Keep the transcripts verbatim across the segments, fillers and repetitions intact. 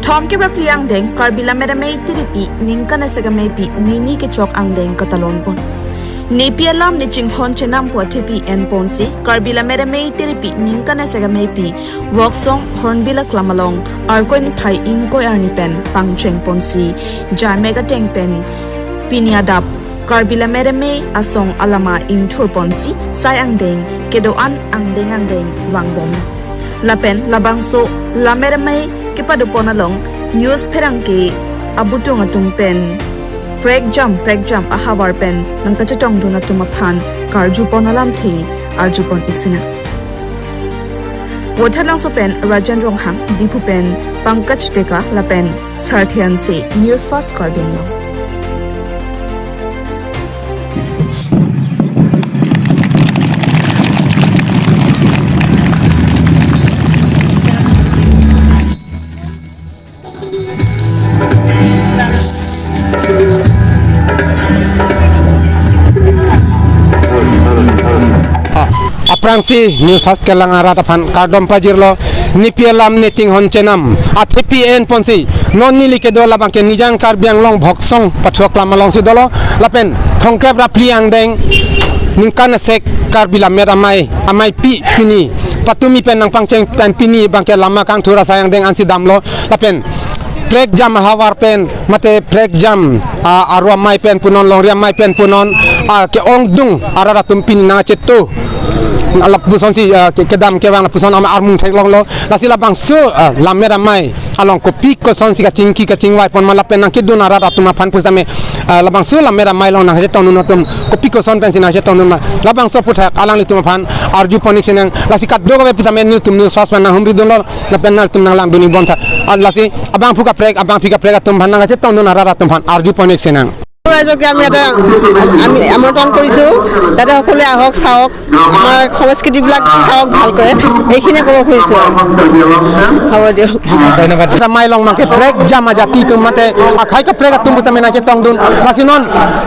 Thomkep ra phli angdeng Karbi Lammet Amei Tiripi ningkan isi kemeipi nini kechok angdeng katalon pon. Nepi alam ne chinghon chenam pu athepi en ponsi Karbi Lammet Amei Tiripi ningkan isi kemeipi Voksong Hornbill Aklam along Arkoi niphai ingkoi arni pen pangcheng ponsi jamek ateng pen pini adap Karbi Lammet Amei asong alama ingthur ponsi sai angdeng kedo-an angdeng angdeng vangbom. Lapen labangso Lammet Amei kepado pon along news pherangke abutung atum pen prekjam prekjam ahavar pen nangkachetongdun atum aphan karju pon alamthe arju pon iksina. Vothatlangso pen Rajan Ronghang, Diphu pen Pankaj Deka lapen Sarthe Hanse, News Fast Karbi Anglong. Aphrangsi News Fast Karbi Anglong arat aphan kardom pajirlo. Nepi alam ne chinghon chenam athepi en ponsi non neli kedo labangke Nijang Karbi Anglong Voksong Pathu Aklam alongsi dolo. Lapen thomkep ra phli angdeng ningkan isi Karbi Lammet Amei, ameipi pini patumi pen nangpangcheng pen pini abangke lama kangthur asai angdeng ansi damlo. Lapen prekjam ahavar pen mate prekjam, ah, aru amei pen punon, longri amei pen punon, ah, ke-ongdung arat atum pini nangchetu lapusonsi, ah, ke-, kedam kevang lapuson amei armung theklonglo. Lasi labangso, ah, Lammet Amei along kopi kosonsi kachingki kachingvai pon ma lapen nangkedun arat atum aphan pusitame, ah, labangso Lammet Amei along nangchetongdun atum kopi koson pensi nangchetongdun ma, labangso aputhak alanglitum aphan arju pon iksinang. Lasi kadokave pusitame nelitum News Fast pen nanghumri dunlo lapen nangtum nanglangdun ibom tha. Ah, lasi abangphu kaprek, abangpi kaprek atum aphan nangchetongdun arat atum aphan arju pon iksinang. ৰাইজকে আমি ইয়াতে আমি আমন্ত্ৰণ কৰিছোঁ, যাতে সকলোৱে আহক, চাওক, আমাৰ সংস্কৃতিবিলাক চাওক ভালকৈ, এইখিনিয়ে ক'ব খুজিছোঁ আৰু। হ'ব দিয়ক। ধন্যবাদ। Amei along abangke prekjam ajati atum mate akhei kaprek atum pusitame nangchetongdun. Lasi non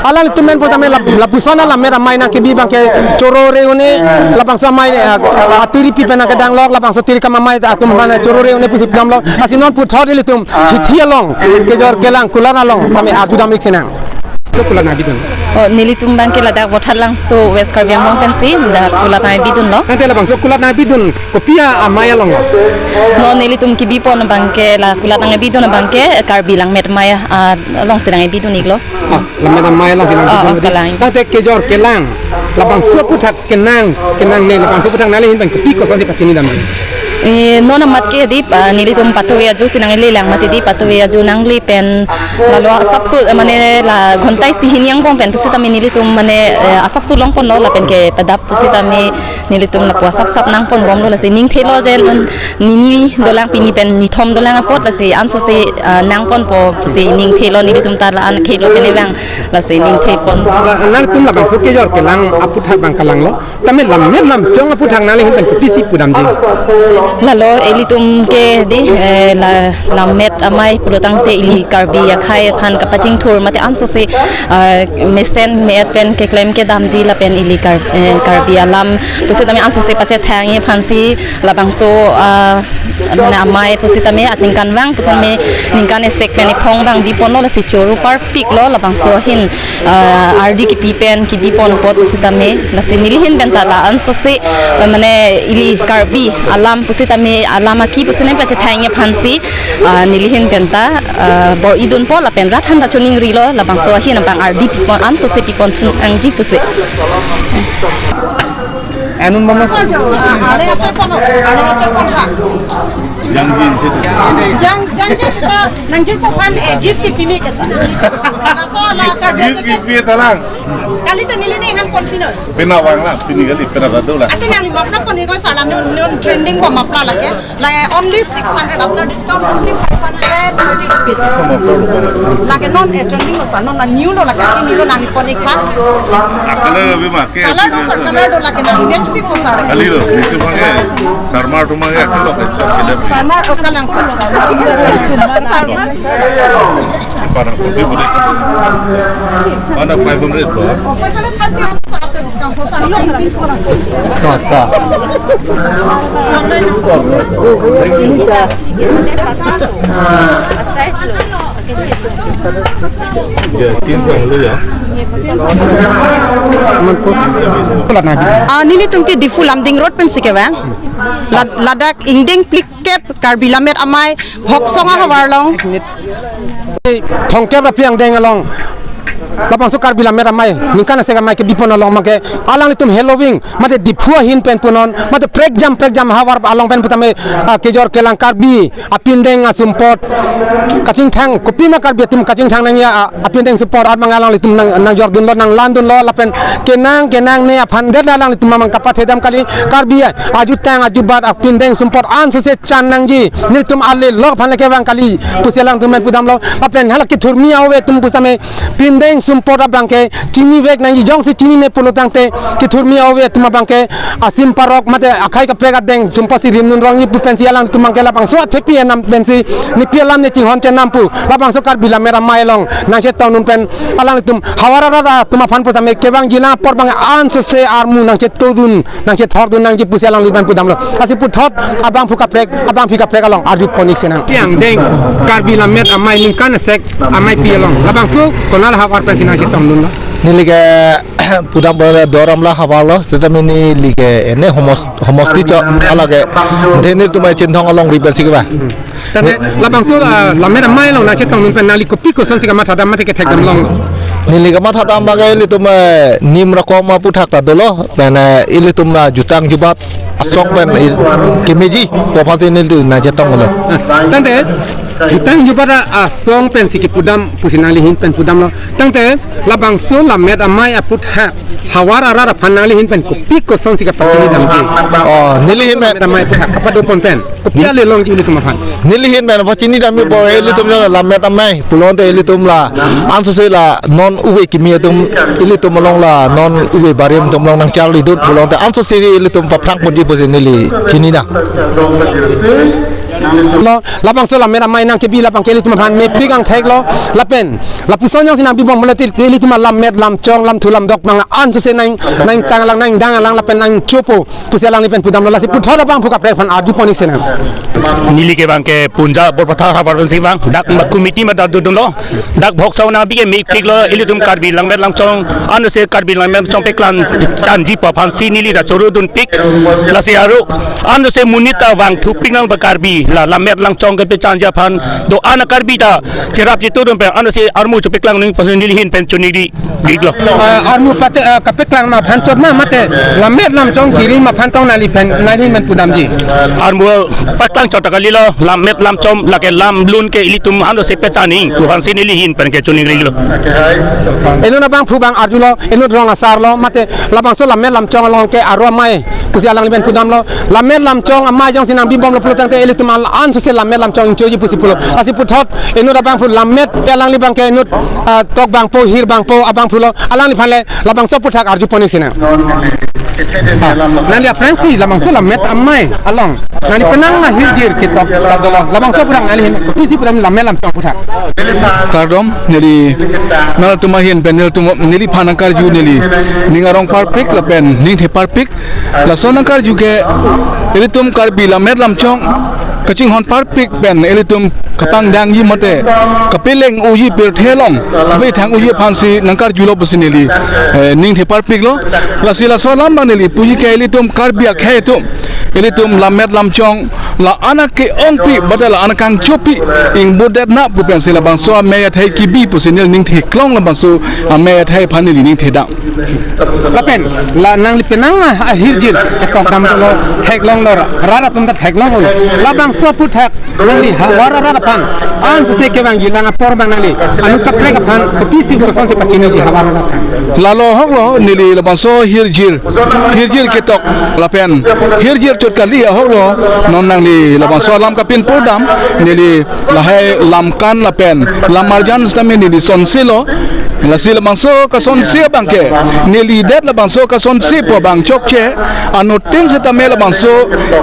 alanglitum pen pusitame lap-, lapuson a Lammet Amei nangkebi abangke choro re-un-e, labangso amei, eh, atiripi pen nangkedanglok, labangso tirikam amei atum mane choro re-un-e pusi damlo. Lasi non puthot ilitum hithi along kejor kelang kulat along tame arju dam iksinang. So kulat nangkebidun? Oh, nelitum abangke ladak Vothatlangso West Karbi Anglong pensi dak kulat nangkebidunlo. Tangte labangso kulat nangkebidun kopi amei along? Non nelitum kebi pon abangke la kulat nangkebidun abangke Karbi Lammet Amei, ah, alongsi nangkebidun iklo. Ah, Lammet Amei alongsi nangkebidun. Ah, ah, kalang. Tangte kejor kelang labangso aputhak kenang, kenangne labangso aputhak nangli ahin pen kopi kosonsi pachini dam? Eh, non amat ke dei, ah, nelitum patuve ajo si nanglelang mati dei, patuve ajo nangli pen lalo asapso, eh, mane la ghonta isi hini angbong pen pusitame nelitum mane, eh, asapso longponlo lapen ke padap pusitame nelitum lapu asapsap nangponbomlo, lasi ningthelo je non nini dolang pini pen nithom dolang apot, lasi ansose, ah, nangponpo pusi ningthelo, nelitum ta la-an khelo pen evang, lasi ningthepon. La, nangtum labangso kejor kelang aputhak abang kalanglo. Tame Lammet Lamchong aputhak nangli ahin pen kopisi pudamji? Lalo ilitum ke dei, eh, la, Lammet Amei pulo tangte ili Karbi akhei aphan kapachingthur mate ansose, ah, mesen me-et pen keklem kedamji lapen ili Kar-, eh, Karbi alam pusitame ansose pachethangji aphansi labangso, ah, mane amei pusitame aningkanvang pusitame ningkan isi pen iphong vangbiponlo, lasi choro parpiklo, labangso ahin, ah, ardi kepi pen kebipon apot pusitame, lasi neli ahin pen ta la ansose, ah, mane ili Karbi alam pusitame alam aki pusitame pachethangji aphansi, ah, neli ahin pen ta, ah, bor-idunpo lapen rat aphan ta choningrilo, labangso ahin abang ardi pipon ansose pipon thun nangji pusi. Anun mama. Ale ache kono, ale ache kono. Jang jin sita. Jang, jang jin sita, nangjirpo aphan, eh, gift kepime kesa. Laso la Karbi ajo ke. Gift kepime talang. Kali ta neli ne han pon pino. Pina vangla, pini kali, pina rado la. Ate nangli mapla pon hiko sala non, non trending ba mapla lake. Like, only six hundred, after discount, only five hundred thirty rupees. Sama apa lo, bang? Lake non, eh, trending lo, sir. Non, na new lo, lake, ati new lo, nangli pon ik tha. Color abhi ma, ke color do, sir, color do, lake, nangli H P ko, sir. Kali lo, nitu ma ke, Sarmar tu ma ke, kalo ke, sir, kalo. Sarmar, oh, kalang, sir. Sarmar, sir. Para ko, bhi bole. Mana five hundred lo? Oh, five hundred thirty, sir, after discount, sir. Tata. Thank you. Ah, nelitum ke Diphu Lumding Road pensi kevang. Lad-, ladak ingdeng phlikep Karbi Lammet Amei Bhoksong ahavar along. Thomkep ra phli angdeng along labangso Karbi Lammet Amei ningkan asek amei kebipon along abangke alanglitum heloving mate Diphu ahin pen punon mate prekjam prekjam havar along pen putame, ah, kejor kelang Karbi apindeng asumpot kachingthang, kopima Karbi atum kachingthang nangji, ah, apindeng sumpot abang alanglitum nang, nangjordunlo, nanglandunlo lapen kenang kenangne aphan det alanglitum abang kapathedam kali. Karbi ajutang ajubat apindeng sumpot ansose chan nangji, nelitum ale lok aphan le kevang kali pusi alangtum pen pudamlo. Lapen hala kethurmi ave atum pusitame pindeng sumpot abangke chinivek nangji, jongsi chinine pulo tangte kethurmi ave atum abangke asim parok mate akhei kaprek adeng sumpot si rimdun rongji pu pensi alangtum abangke labangso athepi enam pensi nepi alam ne chinghon chenam pu labangso Karbi Lammet Amei along nangchetongdun pen alanglitum havar arat atum aphan pusitame kevangjilang apor abang ansose armu nangchetongdun nangchethordun nangji pusi alanglitum pen pudamlo. Lasi puthot abangphu kaprek, abangpi kaprek along arjupon ik sinang. Phli angdeng Karbi Lammet Amei ningkan asek ameipi along labangso konat ahavar pensi nangchetongdunlo? Neli ke pudam pada Doramla havarlo, setame neli ke ene homos-, homosti chot alage. Deni tumai Chinthong alongri pensi kevang. Tangte labangso, ah, Lammet Amei along nangchetongdun pen nangli kopi kosonsi kamathadam mate kethekdam long? Neli kamathadam abangke ilitum, eh, nim rakom aphuthak ta dolo, pen, eh, ilitum, ah, jutang jubat asong pen, eh, kemeji pu aphansi nelitum nangchetonglo. Tangte jutang jubat asong pensi kepudam pusi nangli ahin pen pudamlo. Tangte labangso Lammet Amei aphuthak havar arat aphan nangli ahin pen kopi kosonsi kapachinidamji? Oh, neli ahin pen Lammet Amei aphuthak kapadopon pen kopi ale longji ilitum aphan? Neli ahin pen pachinidamji pu ilitum jo Lammet Amei pulote ilitum la ansose la non ove kimi atum ilitum along la non ove barim atum along nangcharlidun pulote ansose ilitum paphrangponji pusi neli chinidam. Lo, labangso Lammet Amei nangkebi labangke ilitum aphan mepik angthek lo, lapen lapuson jongsi nangbibom pulote ilitum alammet lamchong lamthu lamdok abang ansose nang, nangtang alang nangdang alang lapen nangchopo pusi alangli pen pudamlo. Lasi puthot abangphu kaprek aphan arjupon ik sinang. Neli ke abangke Punja Borpathar havar pensi vang, dak ma committee ma dak dodunlo, dak Bhoksong nangbi ke mepiklo, ilitum Karbi Lammet Lamchong, ansose Karbi Lammet Lamchong peklang chanji pu aphansi neli dak chorudunpik. Lasi aro ansose monit ta vangthupik nang ba Karbi la Lammet Lamchong kepechanji aphan do-an a Karbi ta cherap chetongdun pen ansose armu chepeklang nangji pusi neli ahin pen choningri iklo. Ah, armu pate, ah, kapeklang ma aphan chot ma mate lammet lamchong kiri ma aphan tong nangli pen, nangli ahin pen pudamji? Armu paklang chot ta kalilo, lammet lamchong lake lamlun ke ilitum ansose pechan nangji pu aphansi neli ahin pen ke choningri iklo. Inut abangphu abang arjulo, inut rong asarlo mate labangso lammet lamchong along ke aro amei pusi alangli pen pudamlo. Lammet lamchong amei jongsi nangbibomlo pulo tangte ilitum al ansose lammet lamchong ingchoji pusi pulo. Lasi puthot inut abangphu lammet alangli abangke inut, ah, tok bangpo hir bangpo abangphulo, alangliphan le labangso aphuthak arjupon ik sinang. Ah, nangli aphrangsi labangso Lammet Amei along nangli penang ahirjir ketok ta dolo, labangso aphuthak nangli ahin kopisi pudam Lammet Lamchong aphuthak? Kardom, neli nangtum ahin pen nelitum, neliphan nangkarju neli ning arong parpik lapen ningthe parpik. Lason nangkarju ke ilitum Karbi lammet lamchong kachinghon parpik pen ilitum kapangdangji mate kapeleng unji pirthe along kapethang unji aphansi nangkarjulo pusi neli, eh, ningthe parpiklo. Lasi laso alam abang neli puji ke ilitum Karbi akhei atum ilitum lammet lamchong la-an ke-ongpi bata la-an kangchopi ingbudet nang pu pensi labangso amei athai kebi pusi neli ningtheklong, labangso amei athai aphan neli ningthedam. Lapen la nangli penang ahirjir ketok dam dolo, theklonglo, rat atum ta theklonglo. Labangso aphuthak nangli havar arat aphan ansose kevangjilang apor abang nangli anut kaprek aphan kopisi kosonsi pachiniji havar arat aphan? Lalo ahoklo, neli labangso hirjir, hirjir ketok lapen hirjir chot kali ahoklo, non nangli labangso alam kapinpurdam, neli lahai lamkan lapen lamarjan setame neli sonselo. Lasi labangso kasonse abangke neli det labangso kasonse pu abang chokche, anuttin setame labangso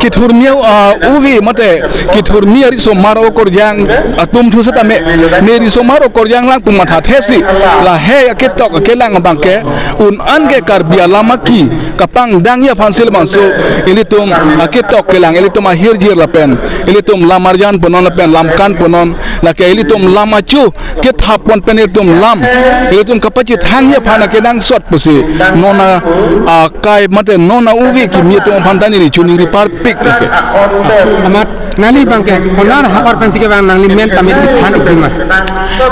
kethurmi, ah, uvi mate kethurmi arisomar okorjang atum thu setame neli risomar okorjang lang pu mathathesi lahai aketok akelang abangke un-an ke Karbi alam aki kapangdangji aphansi labangso ilitum aketok kelang ilitum ahirji lapen ilitum lam arjan punon lapen lam kan punon, lake ilitum lam achu kethap pon pen ilitum lam, ilitum kapachethangji aphan akenangsot pusi non a, akai mate non a-uve kimi atum aphan ta neli choningri parpik lake. Amat nangli abangke konar havar pensi kevang, nangli men tame chethan ik ma?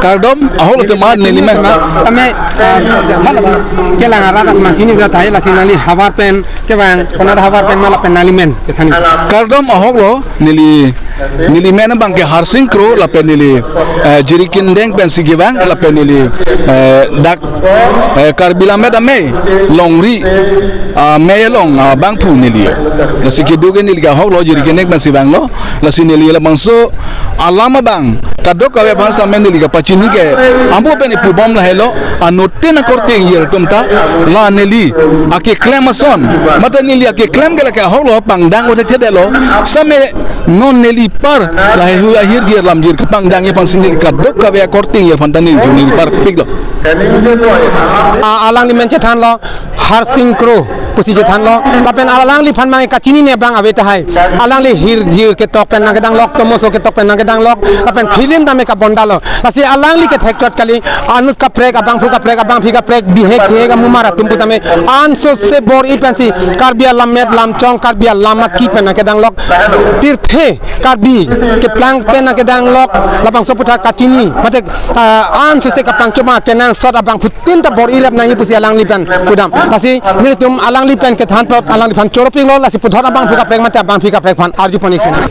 Kardom ahok lo tema neli men. Tame, ah, hal kelang arat mang chinijat tahai, lasi nangli havar pen kevang, konar havar pen ma lapen nangli men chethan ik? Kardom ahok lo, neli, neli men abangke Harsing Kro lapen neli, eh, Jirikindeng pensi kevang lapen neli, eh, dak, eh, Karbi Lammet Amei Longri, ah, amei along, ah, abangphu neli. Lasi kedo ke neli ke ahok lo, Jirikindeng pensi vanglo. Lasi neli labangso alam abang kadokave aphan sitame neli kapachini ke ambu pen ipubom lahelo, anuttin akorte ingjir atum ta, la neli akeklem ason, mate neli akeklem ke lake ahok lo, pangdang othekthedetlo, sitame non neli apar lahei hui ahirjir lamjir kapangdangji aphansi neli kadokave akorte ingjir aphan ta neli choningri parpiklo. A, alangli men chethanlo, Harsing Kro pusi chethanlo. Lapen alangliphan mang kachinine abang ave tahai. Alangli hirjir ketok pen nangkedanglok, tomoso ketok pen nangkedanglok, lapen film tame kabondalo. Lasi alangli kethekchot kali, anut kaprek, abangphu kaprek, abangpi kaprek, bihek hek amumar atum pusitame ansose bor-i pensi Karbi alammet lamchong, Karbi alam aki pen nangkedanglok. Pirthe Karbi keplang pen nangkedanglok, labangso aputhak kachini, mate, ah, ansose kapangchoma kenangsot abangphutin ta bor-i rap nangji pusi alangliphan pudam. Lasi nelitum alangli pen kethan apot alangliphan choropiklo, lasi puthot abangphu kaprek mate abangpi kaprek aphan arjupon ik sena.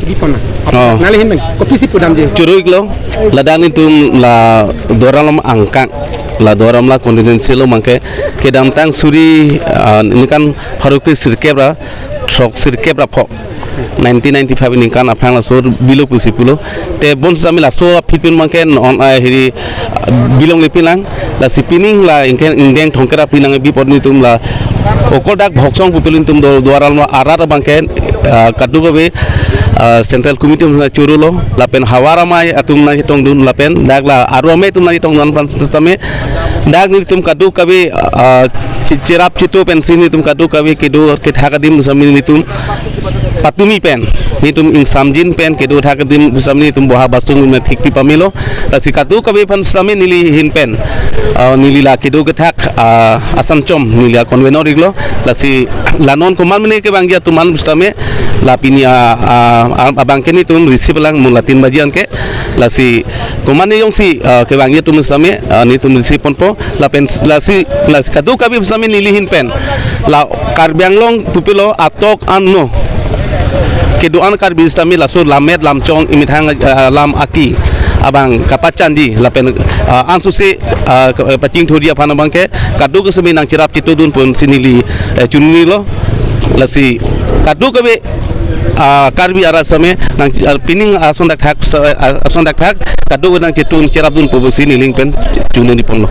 Oh. Nangli ahin pen kopisi pudamji? Choro iklo, ladak nelitum la Duar Amla angkang, la Duar Amla constituency along abangke kedamtang suri, ah, ningkan pharo kre sirkep ra throk sirkep ra pho, nineteen ninety-five ningkan aphrang laso bilo pusi pulo. Te bonsitame laso aphi pen abangke non, ah, hiri, ah, bilong le pinang. Lasi pining la ingke ingdeng thomkep ra pinang bi apot nelitum la okor dak Bhoksong pu pen nelitum do Duar Amla arat abangke, ah, kadokave, ah, central committee atum chorolo, lapen havar amei atum nangchetongdun, lapen dak la aru amei atum nangchetongdun aphan sitame dak nelitum kadokave, ah, che-, cherap cheto pensi nelitum kadokave kedo kethak adim sitame nelitum patumi pen, nelitum ingsamjin pen kedo thak adim sitame nelitum boha basung me thikpi pamelo. Lasi kadokave aphan sitame neli ahin pen, ah, neli la kedo kethak, ah, asanchom neli a-convenor iklo. Lasi la non komat mene kevangji atum an sitame la pini, ah, ah, ah, abangke nelitum receive lang mula tin baji anke. Lasi komat mene jongsi, ah, kevangji atum sitame, ah, nelitum receive ponpo. Lapen lasi, lasi kadokave sitame neli ahin pen la Karbi Anglong pupilo atok anno kedo-an Karbi sitame laso lammet lamchong imethang, ah, lam aki abang kapachanji lapen, ah, ansose, ah, ka-, pachingthurji aphan abangke kadokave sitame nangcherap chetodun ponsi neli, eh, choningrilo. Lasi kadokave, ah, Karbi arat sitame nang, ah, pining ason dakthak sa-, ah, ason dakthak kadokave nangchetun cherapdunpo pusi neli ahin pen choningri ponlo.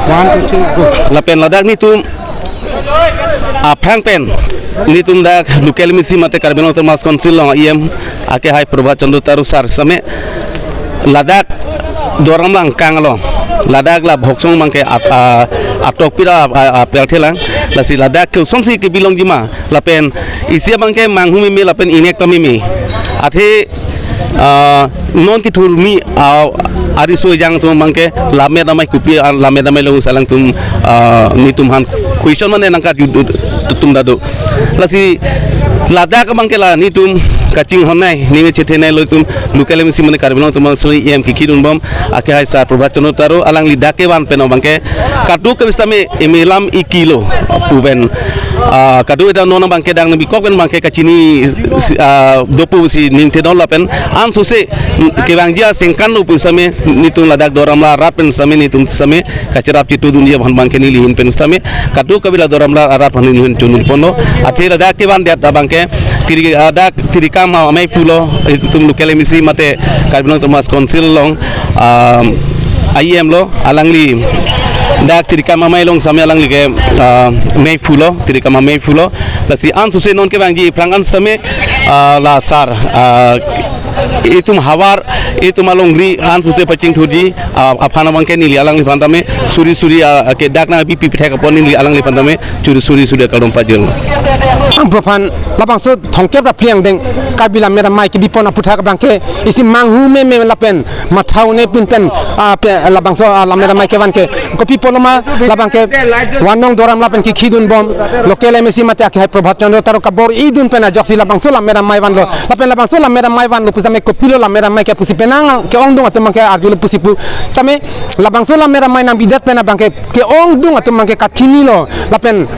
One, two, three, go. Lapen ladak nelitum aphrang pen nelitum dak local M A C mate Karbi Anglong Autonomous Council along E M akehai Prabhat Chandra Taro sir sitame ladak Duar Amla angkang along, ladak la Bhoksong abangke at-, ah, atokpira, ah, ah, apirthe lang. Lasi ladak kosonsi kebilongjima lapen isi abangke manghu meme lapen inek ta meme. Athe, ah, non kethur mi, ah, ariso ejang atum abangke lammet amei kopi, ah, lammet amei along si alangtum, ah, nelitum aphan question mane nangkarju atum ta do. Lasi ladak abangke la nelitum kachinghon nei, ning chethe neilo, itum local M A C mane Karbi Anglong Autonomous Council E M kekidunbom akehai sir Prabhat Chandra Taro, alangli dak kevan pen abangke kadokave sitame emelam ikilo pu pen, ah, kadokave ta non abangke dang nangbi kok pen abangke kachini, ah, dopo si ningthedon lapen ansose kevangji asengkan lo pu sitame nelitum ladak Duar Amla arat pen sitame nelitum sitame kacherap chetodunji aphan abangke neli ahin pen sitame kadokave la Duar Amla arat aphan neli ahin choningri ponlo. Athe ladak kevan det abangke tiri, ah, dak tirikam amei pulo, itum local M A C mate Karbi Anglong Autonomous Council along, ah, E M lo, alangli dak tirikam amei along sitame alangli ke, ah, amei pulo, tirikam amei pulo. Lasi ansose non kevangji aphrang an sitame, ah, la sir, ah, itum havar, itum alongri ansose pachingthurji, ah, aphan abangke neli alangliphan tame suri suri, ah, ke dak nangpipi pithek apot neli alangliphan tame suri suri suri akardom pajirlo. Ang aphan labangso thomkep ra phli angdeng Karbi Lammet Amei kebipon aputhak abangke isi manghu meme lapen matha un-e pin pen, ah, pe-, labangso, ah, Lammet Amei kevan ke kopi pulo ma labangke vanong doram lapen kekhidun bom local M A C mate akhai Prabhat Chandra Taro kabor-idun pen ajoksi labangso Lammet Amei vanlo. Lapen labangso Lammet Amei vanlo pusitame kopilo Lammet Amei ke pusi penang ke-ongdung atum abangke arjulo pusi pu. Tame labangso Lammet Amei nangbidet pen abangke ke-ongdung atum abangke kachinilo. Lapen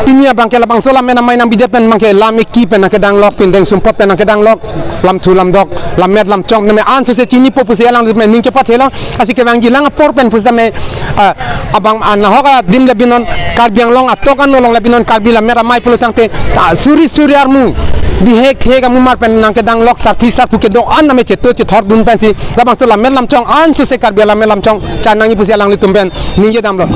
pini abangke labangso Lammet Amei nangbidet pen abangke lam eki pen nangkedanglok, pindeng sumpot pen nangkedanglok, lamthu lamdok, lammet lamchong neme ansose chinipo pusi alanglitum ning chepathelo. Lasi kevangjilang apor pen pusitame, ah, abang, ah, nahok adim le binon Karbi Anglong atok ano along le binon Karbi Lammet Amei pulo tangte, ah, suri suri armu, bihek hek amumar pen nangkedanglok, sarpi sarpo kedo-an name cheto chethordun pensi labangso lammet lamchong ansose Karbi Lammet lamchong chan nangji pusi alanglitum pen ningjedamlo.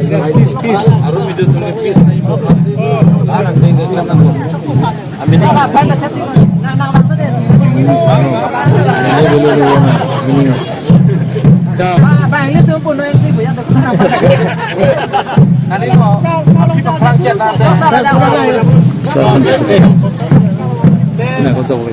Justice, peace. Arum itu tuh peace na important. Larang deh, nggak kena nangkok. Amin. Kali mau, perang chat nanti. Nah, kau tahu.